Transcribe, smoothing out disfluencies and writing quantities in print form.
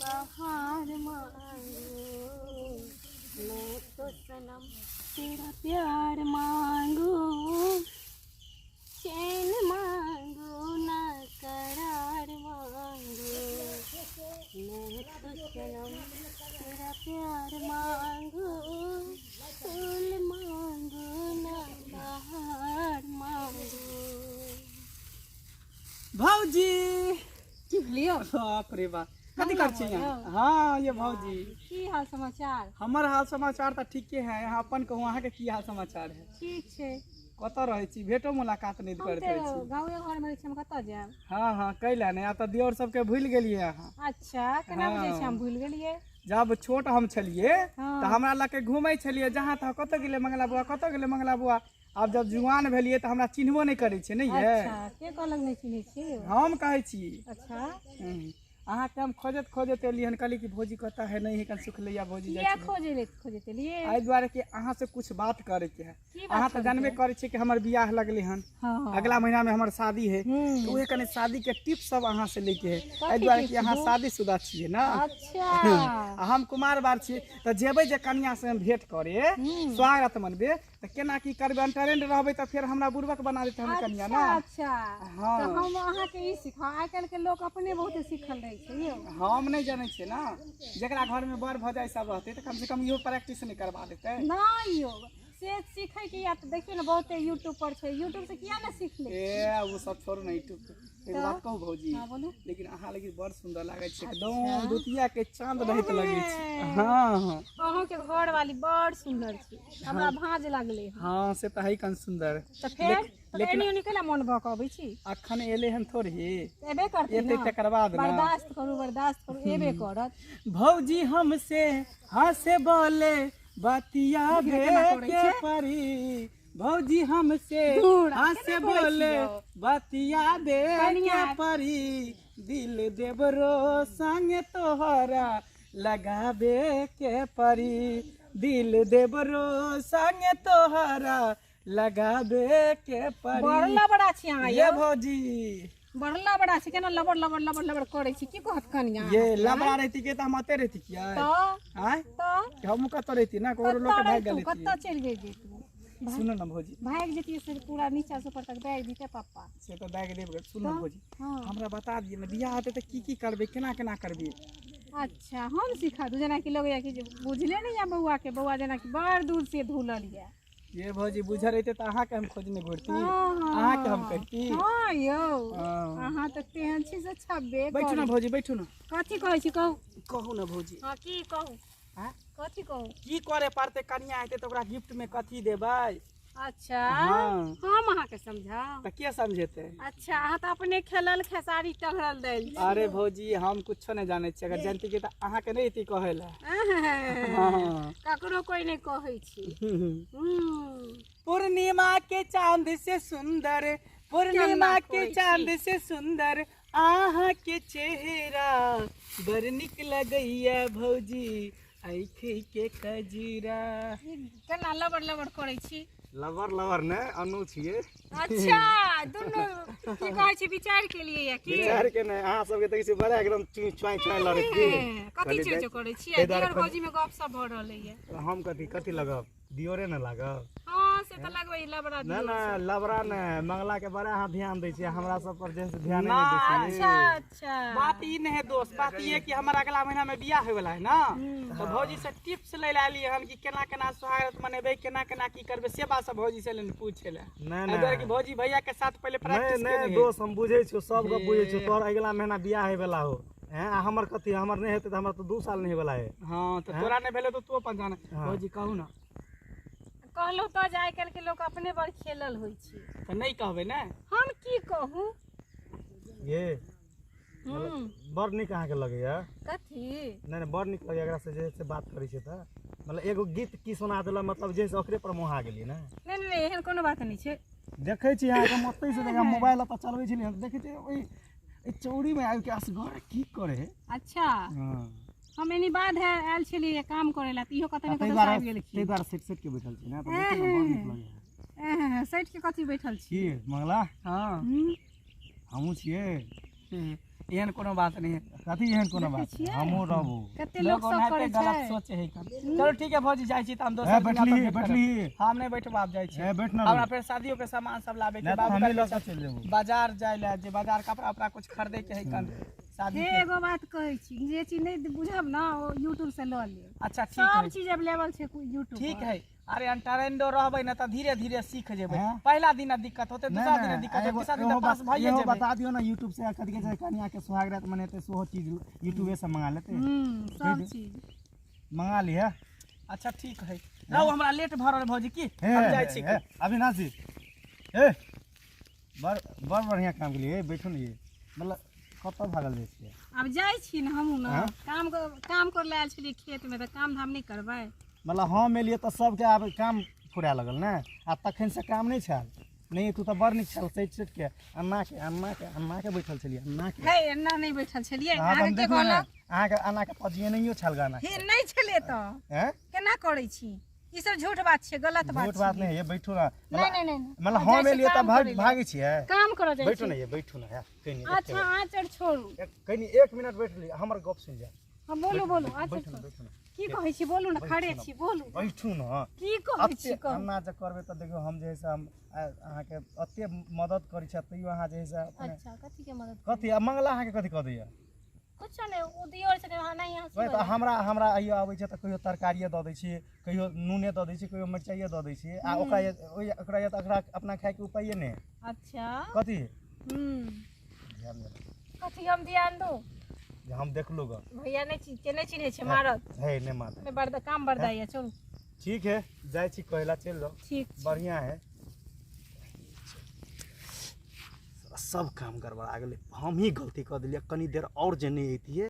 बहार मांगू, मैं तो सनम तेरा प्यार मांगू, चैन मांगू ना करार मांगू, मैं तो सनम तेरा प्यार मांगू, फूल मांगू ना बहार मांगू। भौजी की भेलियो? बाप रे बाप, कथी कर छी अहाँ? हाँ ये भौजी, की हाल समाचार? हमर हाल समाचार तऽ ठीके है, अहाँ अपन कहू, अहाँके की हाल समाचार है? ठीक छै। कतऽ रहै छी? भेटो मुलाकात नहि हम करैत तऽ रहै छी। गाँवे घरमे रहै छी, हम कतऽ जायब? हाँ हाँ, कैला नहि, आब तऽ दियोर सबके भूलि गेलियै अहाँ। अच्छा, केना बुझै छी हम भूलि गेलियै? जब छोट हम छलियै हाँ। तऽ हमरा लऽ के घूमै छलियै जहाँ तहाँ, कतऽ गेलै मंगला बुआ, कतऽ गेलै मंगला बुआ। आब जब जुआन भेलियै तऽ हमरा चिन्हबो नहि करै छै, नहि ये? अच्छा, के कहलक नहि चिन्है छी? हम कहै छी। अच्छा। अहाँके हम खोजैत खोजैत एलियै हन, कहलियै कि भौजी कतऽ है, नहि है, कन सुख लैया भौजी जाइ किया छै। खोजै ले खोजैत एलियै? एहि दुआरे कि अहाँ से कुछ बात करैके है। की बात अहाँ तऽ करैके जानबे है? करै छियै कि हमर बियाह लगलै हन, हाँ। अगला महीना में हमर शादी है, हम्म। तो उहे कने शादी के टिप्स सब अहाँ से लेके है, कथी एहि दुआरे कि टिप्स अहाँ यौ? शादीशुदा छियै ना। अच्छा। आ हम कुमार बार छियै, तऽ जेबै जे कनिया से हम भेंट करे, हम्म। स्वागत मनबे, तऽ केना की करबै? अनटरेंड रहबै तऽ फेर हमरा बुड़बक बना देतै हमर कनिया ना। अच्छा। हाँ। तऽ हम अहाँके ई सिखाउ, आइ काल्हि के लोक अपने बहुते सीखल रहै छै यौ। हम नहि जनै छियै ना, जकरा घरमे बड़ भौजाइ सब रहतै तऽ कमसँ कम इहो प्रैक्टिस नहि करबा देतै? नहि यौ, से सीखै के या तऽ देखियौ ने, बहुते यूट्यूब पर छै, यूट्यूब से किया ने सीख ले? ए, ओ सब छोड़ू ने यूट्यूब के। एगो बात कहू भौजी? हाँ, बोलू। लेकिन अहाँ लेकिन बड़ सुंदर लागै छै, एकदम दुतिया के चांद रहित लगै छै। हाँ हाँ। अहूँके घर वाली बड़ सुंदर छै, हमरा भाँज लागलै हन। हाँ, से तऽ है कन सुंदर। तऽ फेर तऽ लेकिन एनी ओनी केला मोन भऽ कऽ अबै छी? अखन एलै हन थोड़े ही। एबे करतै एतै ना। तकर बाद ना। बर्दाश्त करू, बर्दाश्त करू, एबे करत। भौजी हमसे हंसे बोले बतिया देखियौ केना करै के छै। परी, भौजी हमसे दूर, हंसे केना करै बोले छियौ? बतिया बे के कनिया। परी, दिल देवरो संग तोहरा लगाबे के परी, दिल देवरो संग तोहरा लगाबे के परी। बड़ लबड़ा छी अहाँ ये यौ। भौजी, बड़ लबड़ा छी, केना लबड़ लबड़ लबड़ लबड़ करै छी, की कहत कनिया? ये लबड़ा रहती के तऽ हम अते रहती किया? तऽ आँय? तऽ हमहूँ कतऽ रहती ना, ककरो लऽ कतऽ के भागि रहितू? गेल। कतऽ चलि गेल जैतू? सुनू ने भौजी। भागि जैतियै से पूरा नीचा से ऊपर तक दागि दितै पप्पा। से तऽ दागि देब। सुनू तऽ? भौजी। हाँ। हमरा बता दिअ ने, बियाह हेतै तऽ की की करबै, केना केना करबै? अच्छा, हम सिखा दू? जेनाकि लगैया कि जे बुझले नहि यऽ बौआके, बौआ जेनाकि बड़ दूर से धुलल यऽ। ये भौजी, बुझल रहितै तऽ अहाँके हम खोजने घुरती? हाँ, अहाँके हम कहिती? हाँ यौ। हाँ। अहाँ तऽ तेहन छी से छब्बे बैठू ने करी। भौजी, बैठू ने। कथी कहै छी, कहू। कहू ने भौजी। हाँ, की कहू? आँय? कथी कहू? की करे पड़तै, कनिया हेतै तऽ ओकरा गिफ्ट में कथी देबै? अच्छा। हाँ। हम अहाँके समझाउ? तऽ के समझेतै? अच्छा, अहाँ तऽ अपने खेलल खेसारी टघरल दैल छी। अरे भौजी, हम कुछो नहि जानै छी, अगर जानती कि तऽ अहाँके नहि एती कहै लए। हाँ। ककरो कोई नहि कहै छी। पूर्णिमा के चांद से सुंदर, पूर्णिमा केना के कहै छी? चांद से सुंदर अहाँ के चेहरा बड़ निक लगैया भौजी, आँखि के कजरा। ई केना लबड़ लबड़ करै छी? लवर लवर ने अनु छियै। अच्छा, दुनू की कहै छी, विचार के लिए या की? विचार के नहि, अहाँ सबके देखै छी बड़ा एकदम चुई चुआई चुआई लड़ैत की। कथी कहलियै चीज करै छियै? ताहि दुआरे दियर भौजी में गप सब भऽ रहलै ये। हम कथी कथी लगब, दियोरे ने लागब? हाँ, से तऽ लगबै लबड़ा नहि दियर। नहि, लबड़ा नहि, मंगला के बड़ा अहाँ ध्यान दै छियै, हमरा सब पर जे से ध्यान ना। नहि दै छियै। अच्छा अच्छा। बात ई नहीं है दोस्त, बात ई है कि हमर अगला महीना में बियाह होय वाला है ना, तो भौजी से टिप्स ले ला लिए हन कि केना केना स्वागत मनेबै, केना केना की करबै, से बात सब भौजी से लेने पूछे ला। नहि। एहि दुआरे नहि कि भौजी भैया के साथ पहले नहि प्रैक्टिस नहि केने है। दोस्त, हम बुझै छियौ, सब गप बुझै छियौ तोहर। अगिला महीना बियाह होय वाला हो हैं, आ हमर कथी? हमर नहि हेतै तऽ हमर तऽ 2 साल नहि होय वाला है। हाँ, तो तोरा नहीं भेलै तो तू अपन जाने। हाँ। भौजी, कहू ना। कहलहुँ तऽ जे आइ काल्हि के लोक अपने बड़ खेलल होइ छै। तऽ नहीं कहबै ने? हम की कहू? ये हम्म। बड़ नीक अहाँके लगैया। कथी? नहि नहि, बड़ नीक लगैया एकरा से जे से बात करै छियै तऽ, मतलब एगो गीत की सुना देलक, मतलब जे से ओकरे पर मोहा गेलियै ने? नहि नहि, एहन कोनो बात नहि छै। देखै छी अहाँके हम ओतहि से देखा, मोबाइल ओतऽ चलबै छलियै, देखै छी ओहि एहि चौरीमे आबि के असगर की करे है। अच्छा। हँ। हम एनी बाद है आयल छलियै काम करै ला, तऽ इहो कतऽ ने ताहि कतऽ दुआरे आबि गेलखिन। ताहि दुआरे सेट सेट के बैठल छी ने, तऽ देखै मे बड़ नीक लगैया। एह, सटि के कथी बैठल छी? की मंगला? हाँ। हम्म। हमहूँ छियै। एहन कोनो बात नहीं है। कथी एहन कोनो बात छियै? हमहूँ रहबू। कते लोक लोग सब ओनाहिते करै गलत छै। सोचे है कन। चलो ठीक है भौजी, जाइ छी तऽ हम ए, दोसर दिना बैठली तऽ भेंट करब। बैठली। हम नहि बैठब, आब जाइ छी। ए, बैठ ना। हमरा फेर शादियो के सामान सब लाबे के, नहि तऽ बाबू हमही लऽ के कऽ चलि जेबौ। बाजार जाइ लए, जे बाजार कपड़ा उपड़ा कुछ खरीदे के है कन शादी हे के। एगो बात कहै छी, जे चीज नहि बुझब ने ओ यूट्यूब से लऽ लेब। अच्छा ठीक सब है। चीज अवेलेबल छै यूट्यूब। ठीक है। अरे अंटरेंडो रहबै ने तऽ धीरे धीरे सीख जेबै। हैं? पहिला दिना दिक्कत होतै, नहि, दूसरा नहि, दिना दिक्कत होतै, एगो तीसरा दिन एगो तऽ पास बत- भइए एगो जेबै। बता दियौ ने यूट्यूब से कथी कहै छै, कनिया के सुहाग रात मनेतै सेहो चीज यूट्यूबे से मंगा लेतै। सब चीज मंगा लिहे। अच्छा ठीक है, रहू, हमरा लेट भऽ रहल भौजी की, हे हम जाइ छी। हे, अविनाश जी, हे बड़ बड़ बढ़िआँ काम केलियै। बैठू ने ये, मतलब कतऽ भागल जाइ छियै? आब जाइ छी ने हमहूँ ने। हाँ? काम काम कर लए आयल छलियै खेतमे, तऽ काम धाम नहि करबै? मतलब हम एलियै तऽ सबके आब काम फुराए लगल ने, आ तखन से काम नहि छल। नहि, तू तऽ बड़ नीक छल, सटि सटि के अन्ना के अन्ना के अन्ना के बैठल छलियै अन्ना के। हे एना नहि बैठल छलियै। अहाँ तऽ हम अहाँके के देखलहुँ ने, कहलक? अहाँके अन्ना के पजियनैयो छल गाना। हे नहि छलियै तऽ हैं? केना करै छी? ई सब झूठ बात छै, गलत बात झूठ बात छै। नहीं है, बैठू ना। नहीं, नहीं, नहीं, नहीं। मतलब जाइ हम छी एलियै तऽ काम भाग करै लए। भागै छियै? काम करऽ जाइ बैठू छी। ने ये, बैठू ने यार, कनी एक अच्छा आँचर छोड़ू। कनी 1 मिनट बैठ ली, हमर गप सुनि जा। हाँ बोलू बोलू, आँचर बैठू ने, छोड़ू। बैठू ने। की कहै छी बोलू ने, खड़े छी, बोलू। बैठू ने। की कहै छी अते कहू। अन्ना जे करबै तऽ देखियौ, हम जे है से हम अहाँके अते मदद करै छी, तैयो अहाँ जे है से अपने अच्छा कथी के मदद? कथी आ मंगला अहाँके कथी कऽ दैया? कुछो नहि, ओ दियोर छथिन, अहाँ नहि यहाँ। वएह तऽ हमरा हमरा आइयो आबै छै तऽ कहियो तरकारिए दऽ दै छियै, कहियो नूने दऽ दै छियै, कहियो मिरचाइए दऽ दै छियै, आ ओकरा ओहि ओकरा तऽ ओकरा अपना खायके उपाये नहि। अच्छा कथी? हम्म ध्यान देबै। कथी हम ध्यान दू? जे हम देखलहुँ गऽ। भैया नहि के नहि चिन्है छै, मारत। हे नहि मारत। नहि बर्द काम बरदाइया, चलू। ठीक है, जाइ छी कहला, चलि जाउ। ठीक छै। बढ़िआँ है, सब काम गड़बड़ा गेलै, हमही गलती कऽ देलियै, कनी देर आओर जे नहि अइतियै।